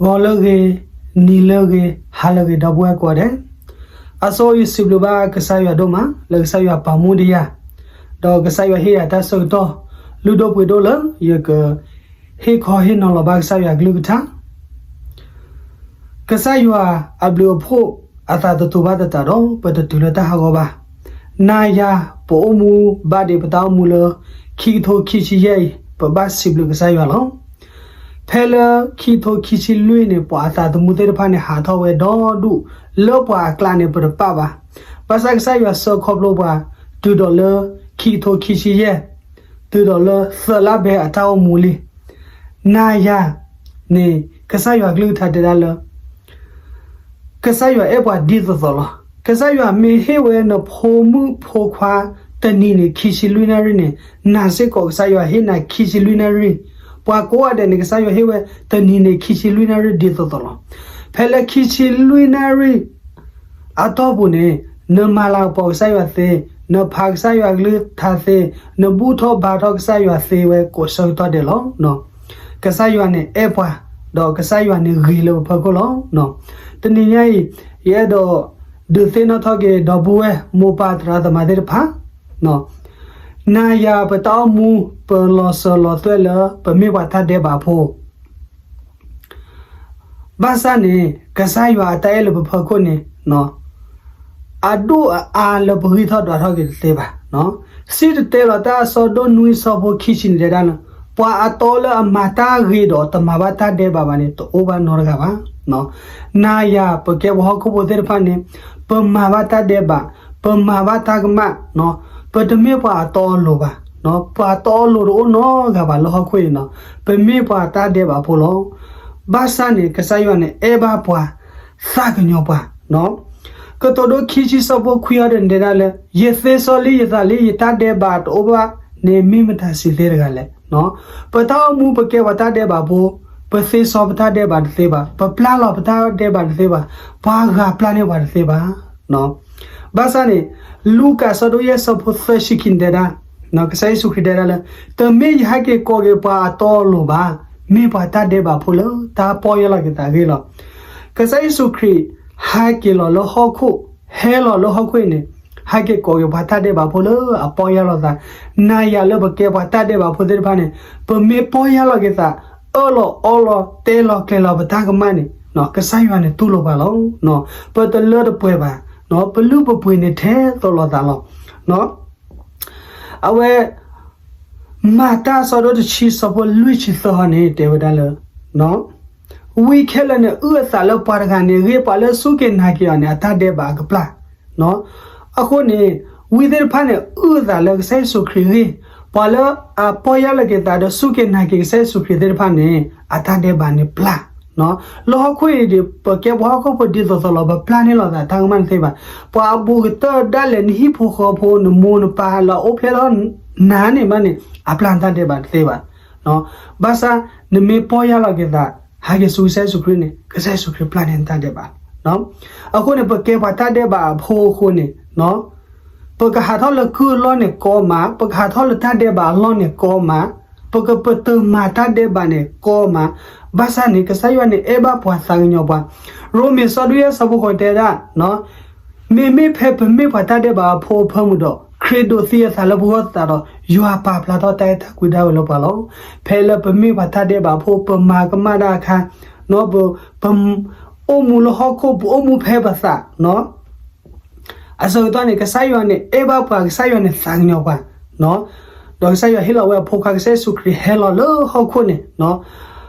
ဂီၤလၢအဂ့ၤ, နံၤလၢအဂ့ၤ, ဟါလၢအဂ့ၤ ဒီပုၢ်ဝဲၢ်ကိးဂၤဒဲး, အဆိယစံးဘျုးဘၣ်ကစၢ်ယွၤဒိၣ်မး လၢကစၢ်ယွၤပာ်မူဒံးယၤ, ဒီးကစၢ်ယွၤဟ့ၣ်ယၤတၢ်ဆၢကတီၢ် လုၢ်ဒိၣ်ပှ့ၤဒိၣ်လၢ ယကဟ့ၣ်ခီဟ့ၣ်နီၤလီၤဘၣ်ကစၢ်ယွၤကလုၢ်ကထါ ကစၢ်ယွၤအဘျုးအဖှိၣ်အသးတတူာ်ဘၣ်သတးဒီး ပတတုၤလၢတၢ်ဟးဂီၤဘၣ်. နၤယၤပအိၣ်မူဘၣ်ဒံးပတၢ်အိၣ်မူလၢ ခံကထိခံဆံယဲၢ်အံၤ ပဘၣ်စံးဘျုးကစၢ်ယွၤလီၤ. ဖဲလၢခံကထိခံဆံလွံၢ်န့ၣ် ပှၤအသးသမူသ့ၣ်တဖၣ်န့ၣ် ဟးထီၣ်ဝဲဒီဒူၣ်, လၢပှၤအကျါန့ၣ် ပတပာ်ဘၣ်. ဘၣ်ဆၣ်ကစၢ်ယွၤဆှၢခီဖျိပှၤ တုၤဒီးလၢခံကထိခံဆံယဲၢ် တုၤဒီးလၢသၢလါဘဲအတၢ်အိၣ်မူလံ. နၤယၤန့ၣ် ကစၢ်ယွၤကလုၢ်ကထါတဲဒၣ်လၢ ကစၢ်ယွၤအဲၣ်ပှၤဒ်သိးသိးလီၤ. ကစၢ်ယွၤမ့ၢ်ဟ့ၣ်ဝဲနဖိမုၣ်ဖိခွါတနံၤန့ၣ် ခံဆံလွံၢ်နၣ်ရံၣ်န့ၣ်, နၤစ့ၢ်ကီးကစၢ်ယွၤဟ့ၣ်နၤခံဆံလွံၢ်နၣ်ရံၣ်, ပှၤကိးဂၤဒဲးန့ၣ် ကစၢ်ယွၤဟ့ၣ်ဝဲတနံၤန့ၣ် ခံဆံလွံၢ်နၣ်ရံၣ်ဒ်သိးသိးလီၤ. ဖဲလၢခံဆံလွံၢ်နၣ်ရံၣ် အတီၢ်ပူၤန့ၣ် နမၤလၤကပီၤကစၢ်ယွၤသ့, နဖးကစၢ်ယွၤကလုၢ်ကထါသ့, နဘူၣ်ထီၣ်ဘါထီၣ်ကစၢ်ယွၤသ့ဝဲကိးဆၢကတီၢ်ဒဲးလီၤ. ကစၢ်ယွၤန့ၣ်အဲၣ်ပှၤ, ဒီးကစၢ်ယွၤန့ၣ်ဂ့ၤလၢပဖီခိၣ်လီၤ. တနံၤညါအံၤ ယအဲၣ်ဒိးဒုးသ့ၣ်နီၣ်ထီၣ်က့ၤ ဒီပုၢ်ဝဲၢ်မိၢ်ပၢ်သရၣ်သမါသ့ၣ်တဖၣ်, နၤယၤပတၢ်အိၣ်မူ ပလီၤစၢၤလီၤသွဲၣ်လၢပမ့ၢ်ပှၤတၢ်ဒဲးဘးဖိ ဘၣ်ဆၣ်န့ၣ် ကစၢ်ယွၤအတၢ်အဲၣ်လၢပဖီခိၣ်န့ၣ် အဒိၣ်အအါလၢပဂံၢ်ထီၣ်ဒွးထီၣ်က့ၤတသ့ဘၣ်. စံၣ်တဲၤတဲလီၤတၢ်အဆၢဒိၣ်နွံဆၢဖိခံဆံန့ၣ်တဲဒၣ်လၢ ပှၤအတီလၢအမၤတၢ်ဂ့ၤဒီးတမၤဘၣ်တၢ်ဒဲးဘးဘၣ်န့ၣ် တအိၣ်ဘၣ်နီတဂၤဘၣ်. နၤယၤပကဲပှၤဟီၣ်ခိၣ်ဖိသ့ၣ်တဖၣ်န့ၣ် ပမၤဘၣ်တၢ်ဒဲးဘး, ပမၤဘၣ်တၢ်ကမၣ်, ပတမ့ၢ်ပှၤအတီအလိၤဘၣ်. ပှၤတီအလိၤတအိၣ်နီတဂၤဘၣ်လၢဟီၣ်ခိၣ်အံၤန့ၣ်, ပမ့ၢ်ပှၤတၢ်ဒဲးဘးဖိလီၤ. ဘၣ်ဆၣ်န့ၣ် ကစၢ်ယွၤန့ၣ်အဲၣ်ဘၣ်ပှၤ, သးကညီၤပှၤ ကတိၤဒိခံဆံဆၢဖိခွံအံၤန့ၣ်တဲဒၣ်လၢ ယသ့စီလံယသးလံ ယတၢ်ဒဲးဘးတအိၣ်ဘၣ်န့ၣ် မ့ၢ်မတၤစံးသ့တဂၤလဲၣ်. ပတၢ်အိၣ်မူပကဲပှၤတၢ်ဒဲးဘးဖိ, ပသ့စီပတၢ်ဒဲးဘးတသ့ဘၣ်, ပပျၢ်လီၤပတၢ်ဒဲးဘးတသ့ဘၣ်, ပှၤဂၤပျၢ်န့ၢ်ပှၤတသ့ဘၣ်. ဘၣ်ဆၣ်န့ၣ် လူၤကၣ်ဆၢဒိၣ်ယဲၢ်ဆၢဖိသၢဆံခံန့ၣ်တဲဒၣ်, ကစၢ်ယ့ၣ်ၡူးခရံာ်တဲဒၣ်လၢ တမ့ၢ်ယဟဲက့ၤကိးက့ၤပှၤအတီအလိၤဘၣ်, မ့ၢ်ပှၤတၢ်ဒဲးဘးဖိလၢတၢ်ပီၢ်ယၢ်လီၤက့ၤသးအဂ့ၢ်လီၤ. ကစၢ်ယ့ၣ်ၡူးခရံာ်ဟဲက့ၤလီၤလၢဟီၣ်ခိၣ်, ဟဲလီၤလၢဟီၣ်ခိၣ်အံၤန့ၣ် ဟဲက့ၤကိးက့ၤပှၤတၢ်ဒဲးဘးဖိလၢအပီၢ်ယၢ်လီၤသး, နၤယၤလၢပကဲပှၤတၢ်ဒဲးဘးဖိသ့ၣ်တဖၣ်န့ၣ် ပမ့ၢ်ပီၢ်ယၢ်လီၤက့ၤသး, အၢၣ်လီၤအီလီၤတဲလီၤကျဲၤလီၤပတၢ်ကမၣ်န့ၣ် ကစၢ်ယွၤန့ၣ်တူၢ်လိာ်ပှၤလီၤ. ပတလၢတပှဲၤဘၣ်, ပလုၢ်ပပှ့ၤန့ၣ်ထဲသိးလိာ်သးလီၤ. အဝဲ မၤတၢ်ဆၢဒိၣ်တဆံဆၢဖိလွံၢ်ဆံသၢဟီန့ၣ် တဲဝဲဒၣ်လၢ ဝံခဲလၢာ်န့ၣ် အုၣ်အသးလၢပှၤတဂၤန့ၣ်အဂ့ၢ်, ပှၤလၢစူၢ်က့ၤနာ်က့ၤအီၤန့ၣ် အတၢ်ဒဲးဘးအကပျၢ်. အဃိန့ၣ် ဝံသ့ၣ်တဖၣ်န့ၣ် အုၣ်အသးလၢကစၢ်ယ့ၣ်ၡူးခရံာ်အဂ့ၢ်, ပှၤလၢအပီၢ်ယၢ်လီၤက့ၤသးဒီးစူၢ်က့ၤနာ်က့ၤကစၢ်ယ့ၣ်ၡူးခရံာ်သ့ၣ်တဖၣ်န့ၣ် အတၢ်ဒဲးဘးန့ၣ်ပျၢ်. လၢဟီၣ်ခိၣ်အံၤဒီး ပကဲပှၤဟီၣ်ခိၣ်ဖိဒ်သိးသိးလီၤ, ပပျၢ်န့ၢ်လိာ်သးတၢ်ကမၣ်တသ့ဘၣ်. ပှၤအဘူးကတၢၢ်ဒၣ်လဲာ် နဟံၣ်ဖိဃီဖိ နမိၢ်နပၢ်လၢအအိၣ်ဖျဲၣ်ထီၣ်နၤန့ၣ်မးန့ၣ် အပျၢ်နတၢ်ဒဲးဘးတသ့ဘၣ်. ဘၣ်ဆၣ် နမ့ၢ်ပီၢ်ယၢ်လီၤက့ၤသး ဟဲက့ၤဆူကစၢ်ယ့ၣ်ၡူးခရံာ်န့ၣ် ကစၢ်ယ့ၣ်ၡူးခရံာ်ပျၢ်န့ၢ်နတၢ်ဒဲးဘး. အဃိန့ၣ် ပကဲပှၤတၢ်ဒဲးဘးအဖိအဃိန့ၣ် ပကဟးထီၣ်လၢကုၢ်အလီၢ်န့ၣ်ကီမး, ပကဟးထီၣ်လၢတၢ်ဒဲးဘးအလီၢ်န့ၣ်ကီမး, ပကပတုာ်မၤတၢ်ဒဲးဘးန့ၣ်ကီမး, ဘၣ်ဆၣ်န့ၣ် ကစၢ်ယွၤန့ၣ်အဲၣ်ဘၣ်ပှၤသးကညီၤပှၤ. ရိမ့ၤဆၢဒိၣ်ယဲၢ်ဆၢဖိဃိးတဲဒၣ်, မ့မ့ၢ်ဖဲပမ့ၢ်ပှၤတၢ်ဒဲးဘးအဖိအဖၢမုၢ်ဒီး ခရံာ်ဒိးသံအသးလၢပဂီၢ်သတးဒီး ယွၤပာ်ဖျါထီၣ်တၢ်အဲၣ်တၢ်ကွံဒၣ်ဝဲလၢပှၤလီၤ. ဖဲလၢပမ့ၢ်ပှၤတၢ်ဒဲးဘးအဖိ ပမၤကမၣ်ဒၣ်အခါ ပ ပ အိၣ်မူလၢဟီၣ်ခိၣ် ပအိၣ်မူဖဲပသး အဆၢကတီၢ်န့ၣ် ကစၢ်ယွၤန့ၣ်အဲၣ်ဘၣ်ပှၤ, ကစၢ်ယွၤန့ၣ်သးကညီၤပှၤ, ဒီးကစၢ်ယွၤဟ့ၣ်လီၤဝဲအဖိခွါကစၢ်ယ့ၣ်ၡူးခရံာ်ဟဲလီၤလၢဟီၣ်ခိၣ်န့ၣ်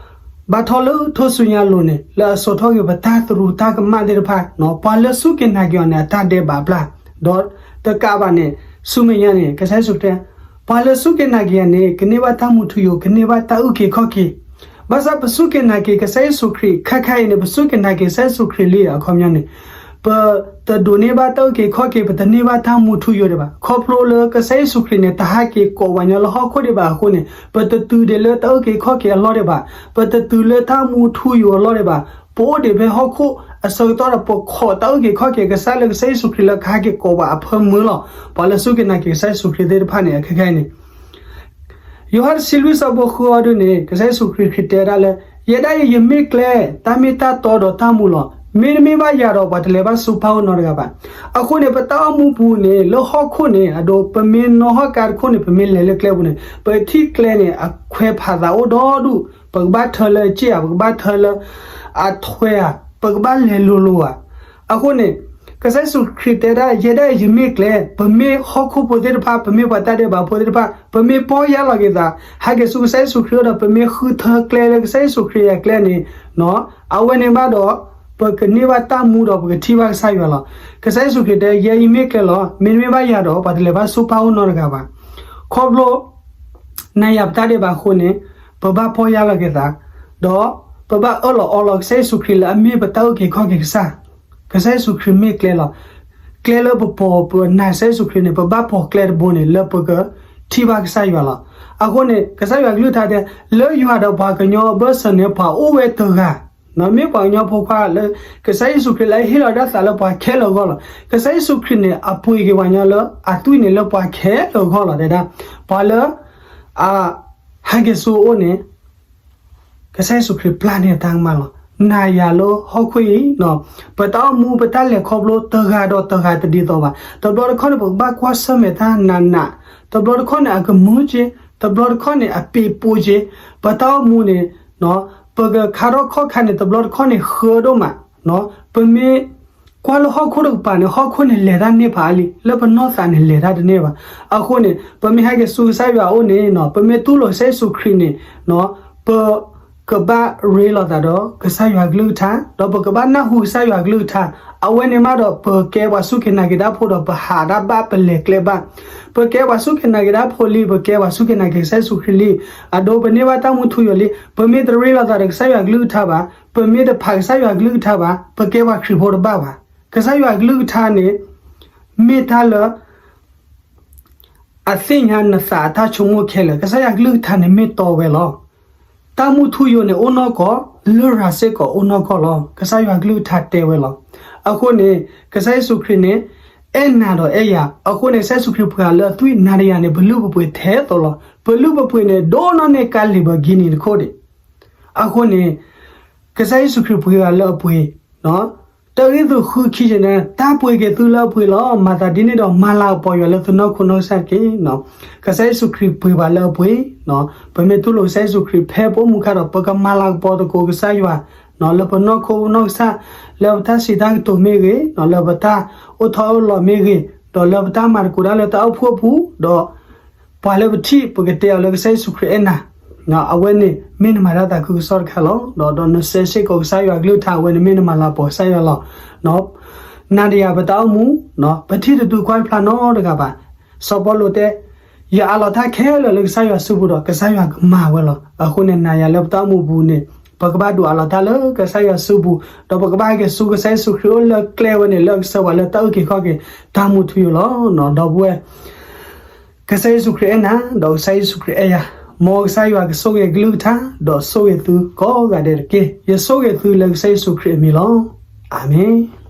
ဘါထီၣ်လၢထူၣ်စုညါအလိၤန့ၣ် လၢအစိာ်ထီၣ်က့ၤပတၢ်သရူးတၢ်ကမၣ်သ့ၣ်တဖၣ်, ပှၤလၢစူၢ်က့ၤနာ်က့ၤအီၤန့ၣ် အတၢ်ဒဲးဘးပျၢ်, ဒီးတကးဘၣ်န့ၣ် ဆူမဲာ်ညါန့ၣ် ကစၢ်ယ့ၣ်ၡူးခရံာ် ပှၤလၢစူၢ်က့ၤနာ်က့ၤအီၤန့ၣ် ကန့ၢ်ဘၣ်တၢ်မူထူယိာ်, ကန့ၢ်ဘၣ်တၢ်အုၣ်က့ၤခီၣ်က့ၤ. ဘၣ်ဆၣ်ပစူၢ်က့ၤနာ်က့ၤကစၢ်ယ့ၣ်ၡူးခရံာ် ခဲခါအံၤန့ၣ် ပစူၢ်က့ၤနာ်က့ၤကစၢ်ယ့ၣ်ၡူးခရံာ်လံအခီပညီန့ၣ် ပတဒိးန့ၢ်ဘၣ်တၢ်အုၣ်က့ၤခီၣ်က့ၤ, ပတန့ၢ်ဘၣ်တၢ်မူထူယိာ်ဒံးဘၣ်. ခီဖျိလၢကစၢ်ယ့ၣ်ၡူးခရံာ်န့ၣ် တဟဲက့ၤကိးပှၤကညီလၢဟီၣ်ခိၣ်ဒံးဘၣ်အဃိန့ၣ် ပတတုၤဒံးလၢတၢ်အုၣ်က့ၤခီၣ်က့ၤအလီၢ်ဒံးဘၣ်, ပတတုၤလၢတၢ်မူထူယိာ်အလီၢ်ဒံးဘၣ်. ပအိၣ်ဒံးဖဲဟီၣ်ခိၣ်အဆၢကတီၢ်ဒီး ပခိးတၢ်အုၣ်က့ၤခီၣ်က့ၤကစၢ်လၢကစၢ်ယ့ၣ်ၡူးခရံာ်လၢကဟဲက့ၤကိးပှၤအဖၢမုၢ်လီၤ. ပှၤလၢစူၢ်က့ၤနာ်က့ၤကစၢ်ယ့ၣ်ၡူးခရံာ်သ့ၣ်တဖၣ်န့ၣ် အခဲခါအံၤန့ၣ် ယိၤဟၣ်တဆံလွံၢ်ဆၢဖိဃုအီၤဒုန့ၣ် ကစၢ်ယ့ၣ်ၡူးခရံာ်တဲဒၣ်လၢ ယဲဒၣ်အံၤယမ့ၢ်ကျဲ, တၢ်မ့ၢ်တၢ်တီဒီးတၢ်မူလီၤ. မ့တမ့ၢ်ဘၣ်ယၤဒီး ပှၤတလဲၤဘၣ်ဆူဖးအိၣ်နီတဂၤဘၣ်. အဃိန့ၣ် ပတၢ်အိၣ်မူပူၤန့ၣ် လၢဟီၣ်ခိၣ်န့ၣ် အဒိ ပမ့ၢ်နီၣ်ဟီၣ်ကါတခိၣ်န့ၣ် ပမ့ၢ်လဲၤလၢကျဲပူၤန့ၣ် ပထံၣ်ကျဲန့ၣ် အခွဲးဖးသးအိၣ်ဒီဒူၣ်, ပကဘၣ်ထၢလၢအစ့ၣ်ဧါ, ပကဘၣ်ထၢလၢအထွဲဧါ, ပကဘၣ်လဲၤလိၤလိၤဧါ. အဃိန့ၣ် ကစၢ်ယ့ၣ်ၡူးခရံာ်တဲဒၣ် ယဲဒၣ်အံၤယမ့ၢ်ကျဲ, ပမ့ၢ်ဟီၣ်ခိၣ်ဖိသ့ၣ်တဖၣ်, ပမ့ၢ်ပှၤတၢ်ဒဲးဘးဖိသ့ၣ်တဖၣ်, ပမ့ၢ်ပီၢ်ယၢ်လီၤက့ၤသး ဟဲက့ၤဆူကစၢ်ယ့ၣ်ၡူးခရံာ်အအိၣ်ဒီး ပမ့ၢ်ဃုထၢကျဲလၢကစၢ်ယ့ၣ်ၡူးခရံာ်အကျဲန့ၣ်, အဝဲန့ၣ်ဘၣ်ဒီး ပကန့ၢ်ဘၣ်တၢ်မူဒီးပကထံၣ်ဘၣ်ကစၢ်ယွၤလီၤ. ကစၢ်ယ့ၣ်ၡူးခရံာ်တဲ ယဲအံၤမ့ၢ်ကျဲလီၤ. မ့တမ့ၢ်ဘၣ်ယၤဒီး ပှၤတလဲၤဘၣ်ဆူဖးအိၣ်နီတဂၤဘၣ်. ခီဖျိ နၤယၤပတၢ်ဒဲးဘးအဃိန့ၣ် ပဘၣ်ပီၢ်ယၢ်လီၤက့ၤသး, ဒီးပဘၣ်အၢၣ်လီၤအီလီၤကစၢ်ယ့ၣ်ၡူးခရံာ်လၢအမ့ၢ်ပတၢ်အုၣ်က့ၤခီၣ်က့ၤကစၢ်. ကစၢ်ယ့ၣ်ၡူးခရံာ်မ့ၢ်ကျဲလီၤ. ကျဲလၢပပိာ်ပနာ်ကစၢ်ယ့ၣ်ၡူးခရံာ်န့ၣ် ပဘၣ်ပိာ်ကျဲတဘိန့ၣ် လၢပကထံၣ်ဘၣ်ကစၢ်ယွၤလီၤ. အဃိန့ၣ် ကစၢ်ယွၤကလုၢ်ကထါတဲ လၢယွၤဒီးပှၤကညီအဘၢၣ်စၢၤန့ၣ် ပှၤအိၣ်ဝဲတဂၤ, မ့ၢ်ပှၤကညီဖိခွါလၢ ကစၢ်ယ့ၣ်ၡူးခရံာ်လၢအဟ့ၣ်လီၤတၢ်သးလၢပှၤခဲလၢာ်အဂီၢ်လီၤ. ကစၢ်ယ့ၣ်ၡူးခရံာ်န့ၣ် အပှ့ၤက့ၤပှၤကညီလၢအသွံၣ်န့ၣ်လၢပှၤခဲလၢာ်အဂီၢ်လီၤ. တဲဒၣ် ပှၤလၢ အ ဟဲက့ၤဆူအအိၣ်န့ၣ် ကစၢ်ယ့ၣ်ၡူးခရံာ်ပျၢ်န့ၢ်အတၢ်ကမၣ်လီၤ. နၤယၤလၢဟီၣ်ခိၣ်အံၤ ပတၢ်အိၣ်မူပတၢ်လဲၤခီဖျိတဂၤဒီးတဂၤတဒ်သိးဘၣ်. တဘျီတခီၣ်န့ၣ် ပကဘၣ်ကွၢ်ဆၢၣ်မဲာ်တၢ်နးနး, တဘျီတခီၣ်န့ၣ် အကမူက့ၤ, တဘျီတခီၣ်န့ၣ် အပ့ၤပူၤက့ၤ, ပတၢ်အိၣ်မူန့ၣ် ပကခါထီၣ်ခီၣ်ခါန့ၣ် တဘျီတခီၣ်န့ၣ် ဃၢဒိၣ်မး, ပမ့ၢ် ကွၢ်လၢဟီၣ်ခိၣ်တကပၤန့ၣ် ဟီၣ်ခိၣ်န့ၣ်လဲၤတၢ်န့ၢ်ဖးအါလံ, လၢပနီၢ်သးန့ၣ်လဲၤတၢ်တန့ၢ်ဘၣ်. အဃိန့ၣ် ပမ့ၢ်ဟဲက့ၤဆူကစၢ်ယွၤအအိၣ်န့ၣ် ပမ့ၢ်တူၢ်လိာ်ကစၢ်ယ့ၣ်ၡူးခရံာ်န့ၣ် ပကဘၣ်ရ့လိာ်သးဒီးကစၢ်ယွၤကလုၢ်ကထါ, ဒီးပကဘၣ်နၢ်ဟူကစၢ်ယွၤကလုၢ်ကထါ, အဝဲန့ၣ်မးဒီး ပကဲပှၤစူၢ်က့ၤနာ်က့ၤတၢ်ဖိဒီး ပဟးတၢ်ဘၣ် ပလဲၤကျဲဘၣ်. ပကဲပှၤစူၢ်က့ၤနာ်က့ၤတၢ်ဖိလံ ပကဲပှၤစူၢ်က့ၤနာ်က့ၤကစၢ်ယ့ၣ်ၡူးခရံာ်လံ, အဒိ ပန့ၢ်ဘၣ်တၢ်မူထူယိာ်လံ. ပမ့ၢ်တရ့လိာ်သးဒီးကစၢ်ယွၤကလုၢ်ကထါဘၣ်, ပမ့ၢ်တဖးကစၢ်ယွၤကလုၢ်ကထါဘၣ်, ပကဲပှၤခရံာ်ဖိတဘၣ်ဘၣ်. ကစၢ်ယွၤကလုၢ်ကထါန့ၣ် မ့ၢ်တၢ်လၢ အသ့ၣ်ညါနသးအတၢ်ဆိကမိၣ်ခဲလၢာ်, ကစၢ်ယွၤကလုၢ်ကထါန့ၣ်မ့ၢ်တီဝဲလီၤ. တၢ်မူထူယိာ်န့ၣ်အိၣ်နီၢ်ကီၢ်, လရာ်စ့ၢ်ကီးအိၣ်နီၢ်ကီၢ်လီၤ. ကစၢ်ယွၤကလုၢ်ကထါတဲဝဲလီၤ. အဃိန့ၣ် ကစၢ်ယ့ၣ်ၡူးခရံာ်န့ၣ် အဲၣ်နၤဒီးအဲၣ်ယၤ, အဃိန့ၣ် ကစၢ်ယ့ၣ်ၡူးခရံာ်ပှ့ၤအီၤလၢအသွံၣ်နၤဒီးယၤန့ၣ် ပလုၢ်ပပှ့ၤထဲသိးလီၤ. ပလုၢ်ပပှ့ၤန့ၣ် ဒိၣ်နီၢ်န့ၢ်ကါလံာ်ဘၢဂံန့ၣ်တခိၣ်ဒံး. အဃိန့ၣ် ကစၢ်ယ့ၣ်ၡူးခရံာ်ပှ့ၤအီၤလၢအပှ့ၤ တၢ်ဂ့ၢ်သုးဃုခံန့ၣ် တၢ်ပှ့ၤက့ၤသုလၢအပှ့ၤလီၤ. မၤသးဒ်န့ၣ်ဒီး မၤလၤကပီၤယွၤလၢသုနီၢ်ခိနီၢ်ကစၢ်တက့ၢ်. ကစၢ်ယ့ၣ်ၡူးခရံာ်ပှ့ၤပှၤလၢအပှ့ၤ, ပမ့ၢ်တူၢ်လိာ်ကစၢ်ယ့ၣ်ၡူးခရံာ်ဖဲပအိၣ်မူခါဒီး ပကမၤလၤကပီၤသကိးကစၢ်ယွၤ လၢပနီၢ်ခိနီၢ်ကစၢ်, လၢပတၢ်စံးတၢ်ကတိၤမ့ၢ်ဂ့ၤ, လၢပတၢ်အိၣ်ထီၣ်အိၣ်လီၤမ့ၢ်ဂ့ၤ, ဒီးလၢပတၢ်မၤသကိးတၢ်လၢတၢ်အိၣ်ဖှိၣ်အပူၤ, ဒီး ပှၤလၢပထံၣ်ပကတဲအီၤလၢကစၢ်ယ့ၣ်ၡူးခရံာ်အဲၣ်နၤ, အဝဲန့ၣ်မ့ၢ်နမၤတၢ်သးခုကစီၣ်တခါလီၤ. ဒီးနဆၢစ့ၢ်ကီးကစၢ်ယွၤကလုၢ်ကထါ အဝဲန့ၣ်မ့ၢ်နမၤလၤကပီၤကစၢ်ယွၤလီၤ. နၤဒီးယၤပတၢ်အိၣ်မူ, ပထံၣ်တတုၤကွၢ်တဖျါနီတဂၤဘၣ်. စီၤပီလူးတဲ, ယအးလီၤတၢ်ခဲလၢာ်လၢကစၢ်ယွၤစုပူၤဒီး ကစၢ်ယွၤကမၤဝဲလီၤ. အဃိန့ၣ် နၤယၤလၢပတၢ်အိၣ်မူပူၤန့ၣ် ပကဘၣ်ဒိးအးလီၤတၢ်လၢကစၢ်ယွၤစုပူၤ, ဒီးပကဘၣ်ဟဲက့ၤဆူကစၢ်ယ့ၣ်ၡူးခရံာ်အိၣ်လၢကျဲဝဲန့ၣ် လၢအကဆှၢပှၤလၢတၢ်အုၣ်က့ၤခီၣ်က့ၤတၢ်မူထူယိာ်လီၤ. ဒီပုၢ်ဝဲၢ် ကစၢ်ယ့ၣ်ၡူးခရံာ်အဲၣ်နၤ, ဒီးကစၢ်ယ့ၣ်ၡူးခရံာ်အဲၣ်ယၤ, မ်ကစၢ်ယွၤကဆိၣ်ဂ့ၤကလုၢ်ကထါ, ဒီးဆိၣ်ဂ့ၤသုကိးဂၤဒဲးတက့ၢ်. ယဆိၣ်ဂ့ၤသုလၢကစၢ်ယ့ၣ်ၡူးခရံာ်အမံၤလီၤ. အၤမ့ၣ်.